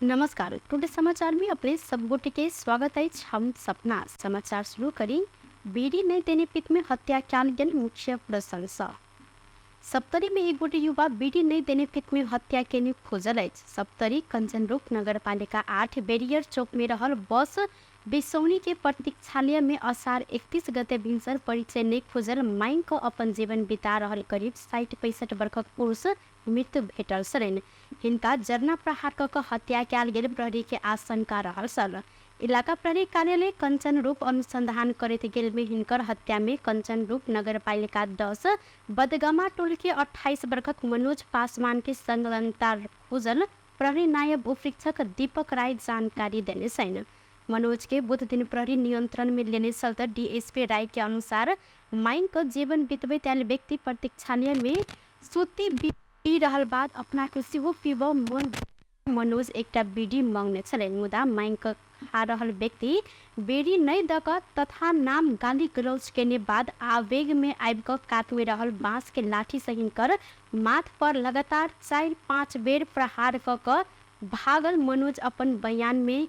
नमस्कार, टुडे समाचार में अपने सब गोटे के स्वागत है। हम सपना समाचार शुरू करी। बीड़ी नहीं देने पित में हत्या कयल गेल मुख्य प्रशंसा। सप्तरी में एक गोटे युवा बीड़ी नहीं देने पित में हत्या केने खोजल अछि। सप्तरी कंचनरूप नगरपालिका 8 बैरियर चौक में रहल बस बिसौनी के प्रतीक्षालय में असार 31 गते भिनसर परिचय नहीं खोजल मांग क अपन जीवन बिता रहल करीब 60-65 वर्षक पुरुष मृत्यु भेटल छलनि। हिनका जरना प्रहार क क हत्या कयल गेल प्रहरी के आशंका रहल छल। इलाका प्रहरी कार्यालय कंचन रूप अनुसंधान करैत गेल में हिनकर हत्या में कंचन रूप नगरपालिका 10 बदगमा टोल के 28 वर्षक मनोज पासवान के संलग्नता खोजल प्रहरी नायब उपरीक्षक दीपक राय जानकारी देने छनि। मनोज के बुध दिन प्रहरी नियंत्रण में लेने छल त डीएसपी राय के अनुसार मांग क जीवन बितबैत आयल व्यक्ति प्रतीक्षालय में सूती पी रहल बाद अपना के सेहो पीब मन मनोज एकटा बीड़ी मंगने छलनि, मुदा मांग क खा रहल व्यक्ति बीड़ी नहि द क तथा नाम गाली गलौज केने बाद आवेग में आबि क कात में रहल बांस के लाठी से हिनकर माथ पर लगातार 4-5 बेर प्रहार क क भागल मनोज अपन बयान में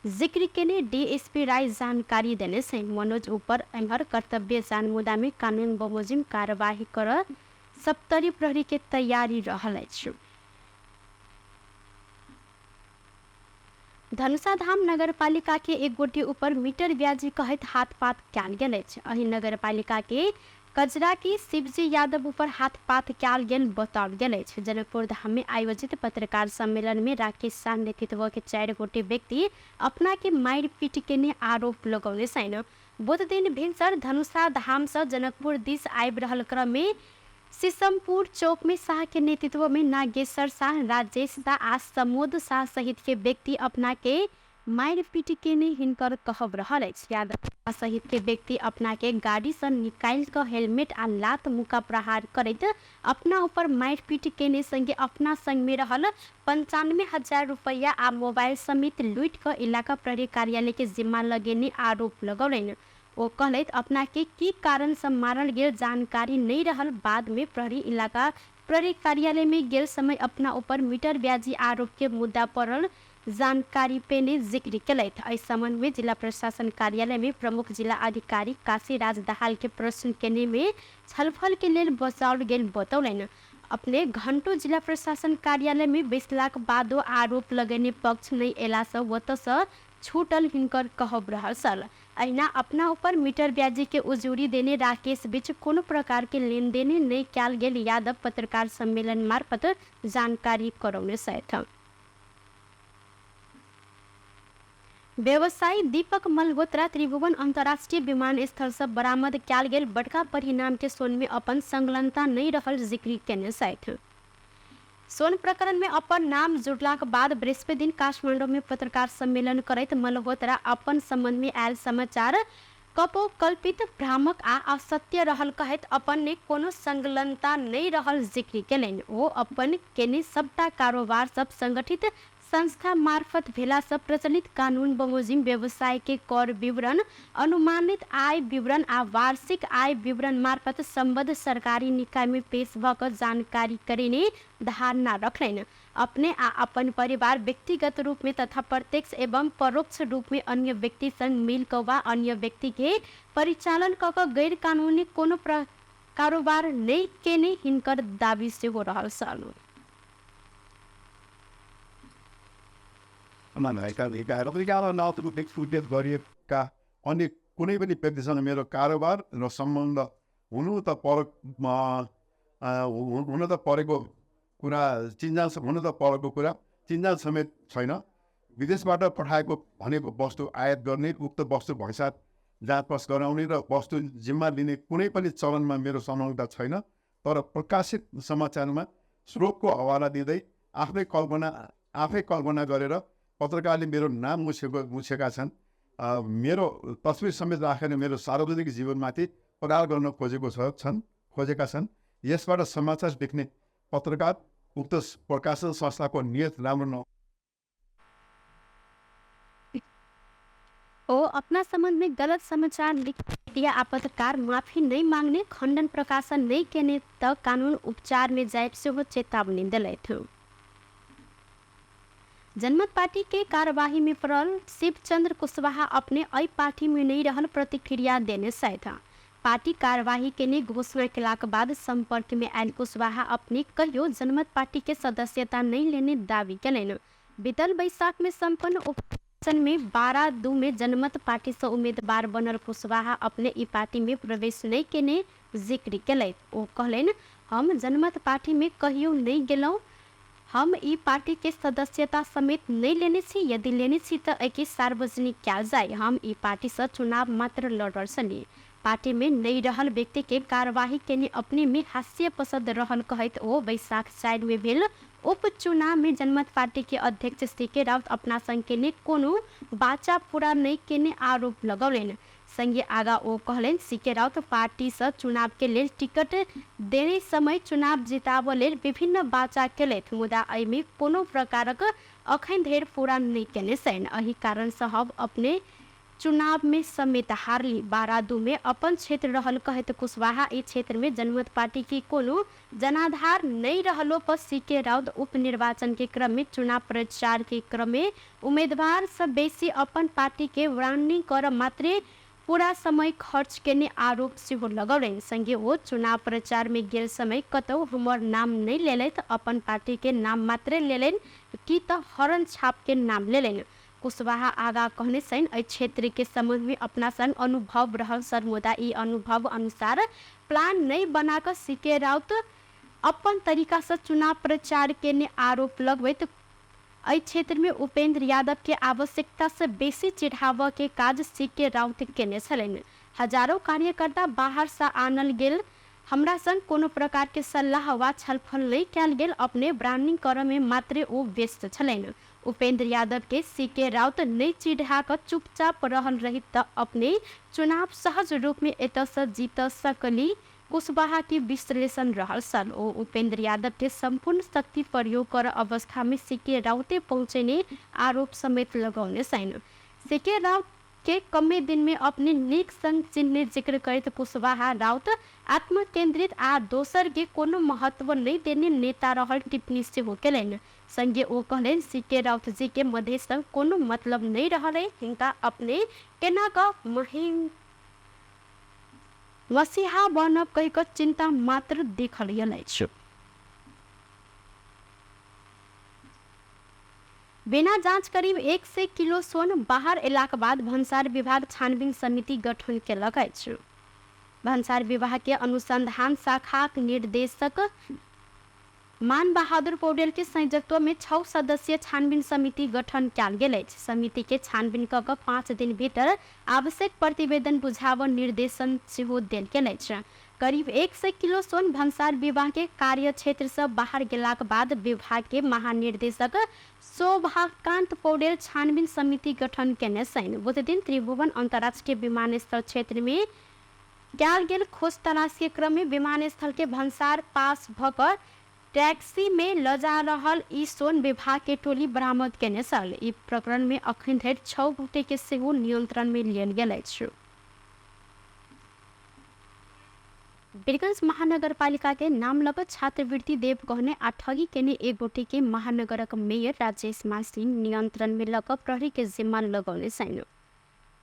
जिक्र केने डीएसपी राय जानकारी देने छनि। मनोज ऊपर एम्हर कर्तव्य जान मुद्दा में कानून बमोजिम कार्यवाही कर सप्तरी प्रहरी के तैयारी रहल अछि। धनुषाधाम नगरपालिका के एक गोटे ऊपर मीटर ब्याजी कहैत हाथपात कयल गेल अछि। एहि नगरपालिका के कजरा के शिवजी यादव ऊपर हाथपात कयल गेल बताओल गेल अछि। जनकपुर धाम में आयोजित पत्रकार सम्मेलन में राकेश शाह नेतृत्व के 4 गोटे व्यक्ति अपना के मारि पीट केने आरोप लगौने छनि। बुध दिन भिनसर धनुषा धाम से जनकपुर दिस आबि रहल क्रम में सिसमपुर चौक में शाह के नेतृत्व में नागेश्वर शाह, राजेश शाह आ समोद शाह सहित के व्यक्ति अपना के मारि पीट केने हिनकर कहब रहल अछि। यादव सहित के व्यक्ति अपना के गाड़ी से निकालि क हेलमेट आ लात मुक्का प्रहार करैत अपना ऊपर मारि पीट केने संगे अपना संग में रहल 95,000 रुपैया आ मोबाइल समेत लूटि क इलाका प्रहरी कार्यालय के जिम्मा लगेने आरोप लगौलनि। ओ कहलथि अपना के की कारण से मारल गेल जानकारी नहीं रहल बाद में प्रहरी इलाका प्रहरी कार्यालय में गेल समय अपना ऊपर मीटर ब्याजी आरोप के मुद्दा पड़ल जानकारी पेने जिक्र केलथि। एहि संबंध में जिला प्रशासन कार्यालय में प्रमुख जिला अधिकारी काशीराज दाहाल के प्रश्न केने में छलफल के लेल बचाओल गेल बतौलनि। अपने घंटों जिला प्रशासन कार्यालय में बैसलाक बादो आरोप लगेने पक्ष नहीं एला से ओतऽ से छूटल हिनकर कहब रहल छल। अहिना अपना ऊपर मीटर ब्याजी के उजूरी देने राकेश बीच कोनो प्रकार के लेनदेन नहि कयल गेल यादव पत्रकार सम्मेलन मार्फत जानकारी करौने छथि। व्यवसायी दीपक मल्होत्रा त्रिभुवन अंतर्राष्ट्रीय विमानस्थल से बरामद कयल गेल बड़का परिणाम के सोन में अपन संलग्नता नहि रहल जिक्र केने छथि। सोन प्रकरण में अपन नाम जुड़लाक बाद बृहस्पति दिन काठमांडू में पत्रकार सम्मेलन करैत मल्होत्रा अपन संबंध में आयल समाचार कपोकल्पित, भ्रामक आ असत्य रहल कहैत अपन ने कोनो संलग्नता नहि रहल जिक्र केलनि। ओ अपन केने सबटा कारोबार सब संगठित संस्था मार्फत भेलासँ प्रचलित कानून बमोजिम व्यवसाय के कर विवरण, अनुमानित आय विवरण आ वार्षिक आय विवरण मार्फत सम्बद्ध सरकारी निकाय में पेश भ क जानकारी करेने धारणा रखलनि। अपने आ अपन परिवार व्यक्तिगत रूप में तथा प्रत्यक्ष एवं परोक्ष रूप में अन्य व्यक्ति संग मिल क वा अन्य व्यक्ति के परिचालन क क गैरकानूनी कोनो कारोबार नहि केने हिनकर दावी सेहो रहल छल। गरिएका अन्य कुनै पनि व्यक्तिसँग मेरो कारोबार र सम्बन्ध हुनु त पर हुन त परेको कुरा चिन्जान हुन त परेको कुरा चिन्जान समेत छैन। विदेशबाट पठाएको भनेको वस्तु आयात गर्ने, उक्त वस्तु भैसार जाँच गराउने र वस्तु जिम्मा लिने कुनै पनि चलनमा मेरो संलग्नता छैन। तर प्रकाशित समाचारमा स्रोतको हवाला दिँदै आफै कल्पना गरेर पत्रकारले मेरो नाम मुछेका छन्। मेरो तस्विर समेत राखेर मेरो सार्वजनिक जीवनमाथि प्रहार गर्न खोजेका छन्। यसबाट समाचार लेख्ने पत्रकार उक्त प्रकाशन संस्थाको नियत राम्रो न ओ अपना संबंध में गलत समाचार लिख दिया आ पत्रकार माफी नहीं मांगने, खंडन प्रकाशन नहीं केने त कानून उपचार में जाए सेहो चेतावनी दिलथि। जनमत पार्टी के कार्यवाही में पड़ल शिवचंद्र कुशवाहा अपने एहि पार्टी में नहीं रहल प्रतिक्रिया देने छथि। पार्टी कार्यवाही के ने घोषणा केलाक बाद संपर्क में आयल कुशवाहा अपने कहियो जनमत पार्टी के सदस्यता नहीं लेने दावी केलनि। बीतल बैसाख में संपन्न उपनिर्वाचन में 12-2 में जनमत पार्टी से उम्मीदवार बनल कुशवाहा अपने ई पार्टी में प्रवेश नहीं केने जिक्र केलथि। ओ कहलनि, हम जनमत पार्टी में कहियो नहीं गेलहुँ, हम ई पार्टी के सदस्यता समेत नहीं लेने छी, यदि लेने छी तऽ एहिके सार्वजनिक कयल जाय। हम ई पार्टी से चुनाव मात्र लड़ल छली। पार्टी में नहीं रहल व्यक्ति के कार्यवाही केने अपने में हास्यास्पद रहल कहैत ओ बैसाख 4 में भेल उपचुनाव में जनमत पार्टी के अध्यक्ष सी.के. राउत अपना संग केने कोनो वाचा पूरा नहीं केने आरोप लगौलनि। संगे आगा ओ कहलनि, सी.के. राउत पार्टी से चुनाव के लेल टिकट देने समय चुनाव जिताबऽ लेल विभिन्न वाचा केलथि, मुदा एहिमे कोनो प्रकारक अखन धरि पूरा नहि केने छनि। एहि कारण सँ हम अपने चुनाव में समेत हारली। 12-2 में अपन क्षेत्र रहल कहैत कुशवाहा ई क्षेत्र में जनमत पार्टी के कोनो जनाधार नहीं रहलो पर सी.के. राउत उपनिर्वाचन के क्रम में चुनाव प्रचार के क्रम में उम्मीदवार से बेसी अपन पार्टी के ब्रांडिंग कर मात्रे पूरा समय खर्च केने आरोप सेहो लगौलनि। संगे ओ चुनाव प्रचार में गेल समय कतौ हमर नाम नहीं लेलथि, अपन पार्टी के नाम मात्रे लेलनि की तऽ हरन छाप के नाम लेलनि। कुशवाहा आगा कहने छनि, एहि क्षेत्र के संबंध में अपना संग अनुभव रहल सर, मुदा ई अनुभव अनुसार प्लान नहीं बना कऽ सी.के. राउत अपन तरीका से चुनाव प्रचार केने आरोप लगबैत एहि क्षेत्र में उपेंद्र यादव के आवश्यकता से बेसी चिढ़ाबऽ के काज सी.के. राउत केने छलनि। हजारों कार्यकर्ता बाहर से आनल गेल, हमरा संग कोनो प्रकार के सलाह वा छलफल नहीं कयल गेल, अपने ब्रांडिंग करऽ में मात्रे ओ व्यस्त छलनि। उपेंद्र यादव के सी.के. राउत नहीं चिढ़ा कऽ चुपचाप रहल रही तऽ अपने चुनाव सहज रूप में एतऽ से जीत सकली, कुशवाहा के विश्लेषण रहल छल। ओ उपेंद्र यादव के संपूर्ण शक्ति प्रयोग कर अवस्था में सी.के. राउते पहुँचेने आरोप समेत लगौने छनि। सी.के. राउत के कमे दिन में अपने नीक संग चिन्हने जिक्र करैत कुशवाहा राउत आत्मकेंद्रित आ दोसर के कोनो महत्व नहीं देने नेता रहल टिप्पणी सेहो केलनि। संगे ओ कहलनि, सी.के. राउत जी के मधेश संग कोनो मतलब नहीं रहल है, हिनका अपने केना कऽ मसीहा बनब कहि कऽ चिंता मात्र देखल गेल अछि। बिना जांच करीब 100 किलो सोन बाहर एलाक बाद भन्सार विभाग छानबीन समिति गठन केलक अछि। भन्सार विभाग के अनुसंधान शाखाक निर्देशक मान बहादुर पौडेल के संयोजकत्व में 6 सदस्यीय छानबीन समिति गठन कयल गेल अछि। समिति के छानबीन कऽ कऽ 5 दिन भीतर आवश्यक प्रतिवेदन बुझाबऽ निर्देशन सेहो देल गेल अछि। करीब 100 किलो सोन भन्सार विभाग के कार्य क्षेत्र से बाहर गेलाक बाद विभाग के महानिर्देशक शोभाकांत पौडेल छानबीन समिति गठन केने छनि। बुधदिन त्रिभुवन अंतर्राष्ट्रीय विमानस्थल क्षेत्र में कयल गेल खोज तलाश के क्रम में विमानस्थल के भन्सार पास भऽ कऽ टैक्सी में लऽ जा रहल ई सोन विभाग के टोली बरामद केने छल। ई प्रकरण में अखन धरि 6 गोटे के सेहो नियंत्रण में लेल गेल अछि। वीरगंज महानगरपालिका के नाम लग छात्रवृत्ति देव कहने आ ठगी केने एक गोटे के महानगरक मेयर राजेश मान सिंह नियंत्रण में लऽ कऽ प्रहरी के जिम्मा लगौने छनि।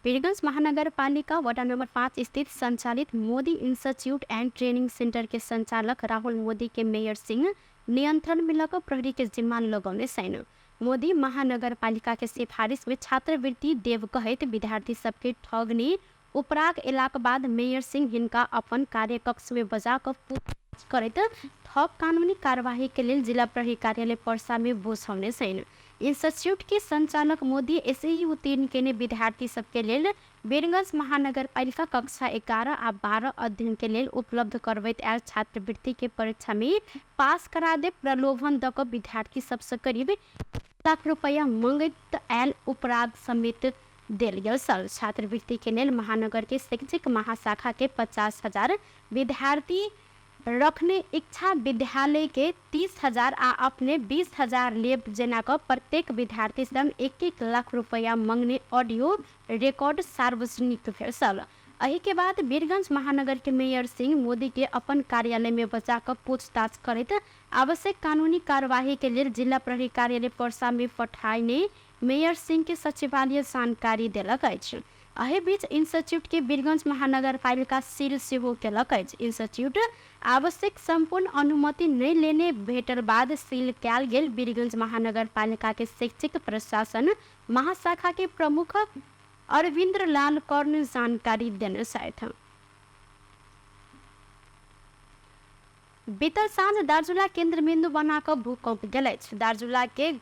वीरगंज महानगरपालिका वडा नंबर 5 स्थित संचालित Modi institute and training centre के संचालक राहुल मोदी के मेयर सिंह नियंत्रण में लऽ कऽ प्रहरी के जिम्मा लगौने छनि। मोदी महानगरपालिका के सिफारिश में छात्रवृत्ति देव कहैत विद्यार्थी सबके ठगनी उपराग एलाक बाद मेयर सिंह हिनका अपन कार्यकक्ष में बजा कऽ पूछताछ करैत थप कानूनी कार्यवाही के लेल जिला प्रहरी कार्यालय पर्सा में बुझौने छनि। इंस्टीट्यूट के संचालक मोदी एसईई उत्तीर्ण केने विद्यार्थी सबके लेल वीरगंज महानगरपालिका कक्षा 11 आ 12 अध्ययन के लेल उपलब्ध करबैत आयल छात्रवृत्ति के परीक्षा में पास करा दे प्रलोभन दऽ कऽ विद्यार्थी सबसँ करीब 1 लाख रुपया मंगैत आयल उपराग समेत देल गेल छल। छात्रवृत्ति के लेल महानगर के शैक्षिक महाशाखा के 50,000 विद्यार्थी रखने इच्छा विद्यालय के 30,000 आ अपने 20,000 लेब जेना कऽ प्रत्येक विद्यार्थी संग 1-1 लाख रुपया मंगने ऑडियो रिकॉर्ड सार्वजनिक भेल छल। एहि के बाद वीरगंज महानगर के मेयर सिंह मोदी के अपन कार्यालय में बचा कऽ पूछताछ करैत आवश्यक कानूनी कार्यवाही के लेल जिला प्रहरी कार्यालय पर्सा में पठाइने मेयर सिंह के सचिवालय जानकारी देलक अछि। एहि बीच इंस्टीट्यूट के वीरगंज महानगरपालिका सील सेहो केलक अछि। इंस्टीट्यूट आवश्यक सम्पूर्ण अनुमति नहि लेने भेटल बाद सील कयल गेल वीरगंज महानगरपालिका के शैक्षिक प्रशासन महाशाखा के प्रमुख अरविन्द्र लाल कर्ण जानकारी देने छथि। बीतल साँझ दार्जुला केन्द्र बिन्दु बना कऽ भूकम्प गेल अछि। दार्जुला के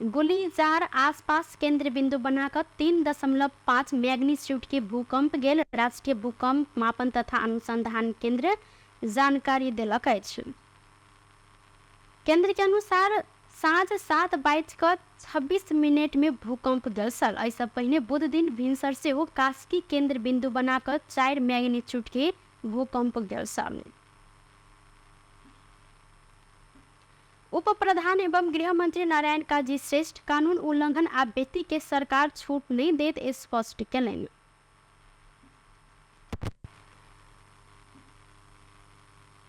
गुलीजार आसपास केन्द्र बिन्दु बना कऽ 3.5 मैग्नीट्यूड के भूकम्प गेल राष्ट्रीय भूकम्प मापन तथा अनुसंधान केन्द्र जानकारी देलक अछि। केन्द्र के अनुसार साँझ 7:26 में भूकम्प गेल छल। एहिसँ पहिने बुध दिन भिनसर सेहो कास्की केन्द्र बिन्दु बना कऽ 4 मैग्नीट्यूड के भूकम्प गेल छल। उप प्रधान एवं गृह मंत्री नारायण काजी श्रेष्ठ कानून उल्लंघन आ व्यक्ति के सरकार छूट नहि देत स्पष्ट केलनि।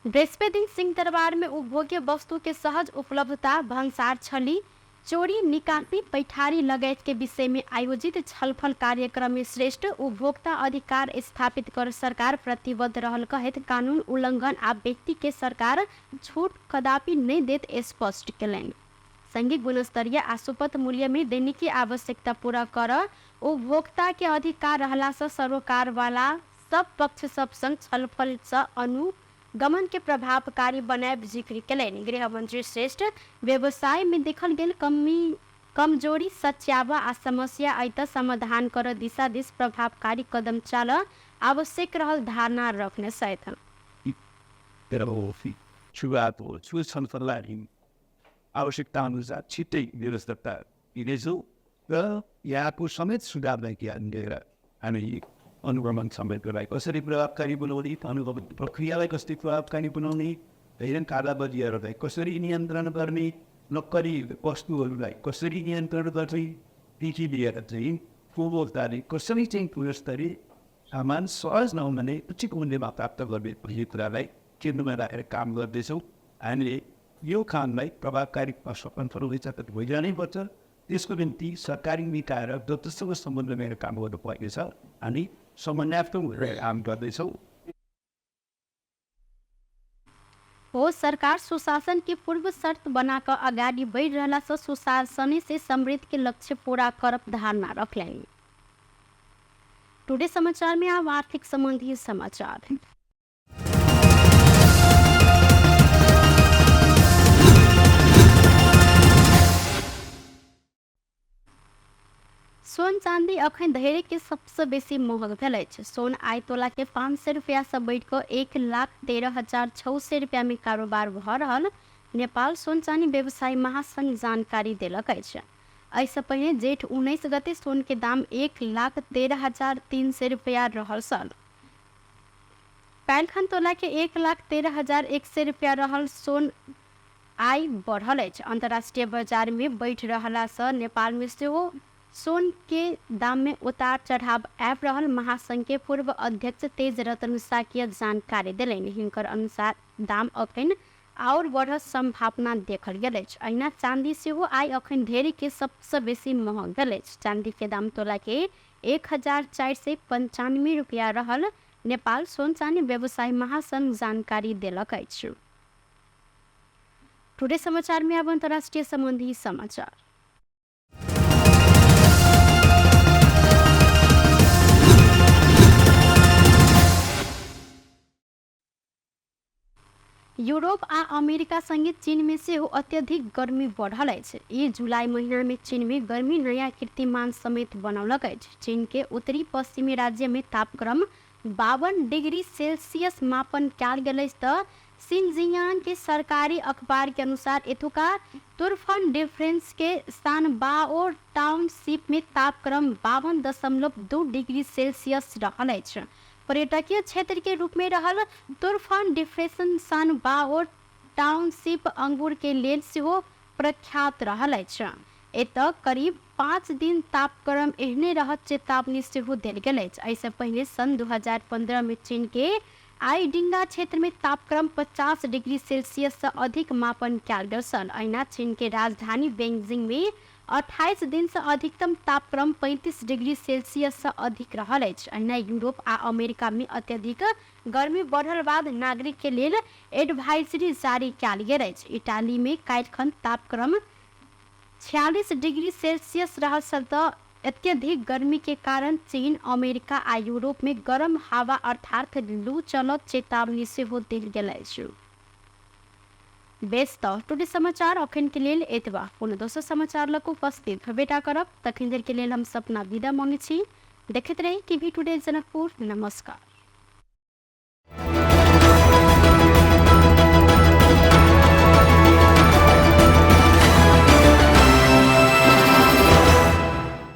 बृहस्पति दिन सिंह दरबार में उपभोग्य वस्तु के सहज उपलब्धता, भंसार छली, चोरी, निकासी, पैठारी लगायत के विषय में आयोजित छलफल कार्यक्रम में श्रेष्ठ उपभोक्ता अधिकार स्थापित कर सरकार प्रतिबद्ध रहल कहैत कानून उल्लंघन आ व्यक्ति के सरकार छूट कदापि नहि देत स्पष्ट केलनि। संगे गुणस्तरीय आ सुपथ मूल्य में दैनिकी आवश्यकता पूरा कर उपभोक्ता के अधिकार रहला सँ सरोकारवाला सब पक्ष सब संग छलफल सँ अनुगमन के प्रभावकारी बनायब जिक्र केलनि। गृहमंत्री श्रेष्ठ व्यवसाय में देखल गेल कमी कमजोरी सच्याब आ समस्या अइ त समाधान कर दिशा दिस प्रभावकारी कदम चाल आवश्यक रहल धारणा रखने छथि। छलफललाई आवश्यकता अनुसार छिट्टै व्यवस्था दिनेछौँ र यहाँको समेत सुधारलाई लिएर हामी अनुगमन समेतलाई कसरी प्रभावकारी बनाउने, अनुगमन प्रक्रियालाई कसरी प्रभावकारी बनाउने, होइन कालाबजीहरूलाई कसरी नियन्त्रण गर्ने, नक्कली वस्तुहरूलाई कसरी नियन्त्रण गर्ने, देखि लिएर चाहिँ उपभोक्ताले कसरी चाहिँ गुणस्तरीय सामान सहज नहुने उचित मूल्यमा प्राप्त गर्ने भन्ने कुरालाई केन्द्रमा राखेर काम गर्दैछौँ। हामीले यो कामलाई प्रभावकारी सफल भइरहनै पर्छ। त्यसको निम्ति सरकारी निकाय र जतिसँग सम्बन्ध मेरो काम गर्नुपर्नेछ। हामी समन्वयात्मक भएर काम गर्दैछौँ। हो सरकार सुशासन के पूर्व शर्त बनाकर अगाडि बढ़ रहला से सुशासन से समृद्ध के लक्ष्य पूरा करब धारणा रखलनि। टुडे समाचार में अब आर्थिक संबंधी समाचार। सोन चांदी अखन धरि के सबसे बेसी महग भेल अछि। सोन आइ तोला के 500 रुपया से बढ़ि कऽ 1,13,600 रुपया में कारोबार भऽ रहल नेपाल सोन चानी व्यवसायी महासंघ जानकारी देलक अछि। एहिसँ पहिने जेठ 19 गते सोन के दाम 1,13,300 रुपया रहल छल। काल्हिखन तोला के 1,13,100 रुपया रहल सोन आइ बढ़ल अछि। अंतर्राष्ट्रीय बाजार में बढ़ि रहला सँ नेपाल में सेहो सोन के दाम में उतार चढ़ाव आबि रहल महासंघ के पूर्व अध्यक्ष तेज रतन साकिया जानकारी देलनि। हिनकर अनुसार दाम अखन आओर बढ़त संभावना देखल गेल अछि। अहिना चांदी सेहो आइ अखन धरि के सबसँ बेसी महग भेल अछि। चांदी के दाम तोला के 1,495 रुपया रहल नेपाल सोन चानी व्यवसायी महासंघ जानकारी देलक अछि। टुडे समाचार में अब अंतर्राष्ट्रीय संबंधी समाचार। यूरोप आ अमेरिका संगे चीन में सेहो अत्यधिक गर्मी बढ़ल अछि। ई जुलाई महीना में चीन में गर्मी नया कीर्तिमान समेत बनौलक अछि। चीन के उत्तरी पश्चिमी राज्य में तापक्रम 52 डिग्री सेल्सियस मापन कयल गेल अछि त शिनजियांग के सरकारी अखबार के अनुसार एतुका तुर्फन डिफरेंस के सानबाओ टाउनशिप में तापक्रम 52.2 डिग्री सेल्सियस रहल अछि। पर्यटकीय क्षेत्र के रूप में रहल तुर्फान डिप्रेशन सानबाओ टाउनशिप अंगूर के लेल सेहो प्रख्यात रहल अछि। एतऽ करीब 5 दिन तापक्रम एहने रहत चेतावनी सेहो देल गेल अछि। एहिसँ पहिने सन् 2015 में चीन के आईडिंगा क्षेत्र में तापक्रम 50 डिग्री सेल्सियस से अधिक मापन कयल गेल छल। अहिना चीन के राजधानी बेइजिंग में 28 दिन से अधिकतम तापक्रम 35 डिग्री सेल्सियस से अधिक रहल अछि। अहिना यूरोप आ अमेरिका में अत्यधिक गर्मी बढ़ल बाद नागरिक के लेल एडवाइजरी जारी कयल गेल अछि। इटाली में काल्हिखन तापक्रम 46 डिग्री सेल्सियस रहल छल तऽ अत्यधिक गर्मी के कारण चीन, अमेरिका आ यूरोप में गरम हवा अर्थात लू चलत चेतावनी सेहो देल गेल अछि। बेस तऽ टुडे समाचार अखन के लेल एतबा। कोनो दोसर समाचार लऽ कऽ उपस्थित हेबेटा करब। तखन देर के लेल हम सपना विदा मांगै छी। देखैत रही टीवी टुडे जनकपुर। नमस्कार।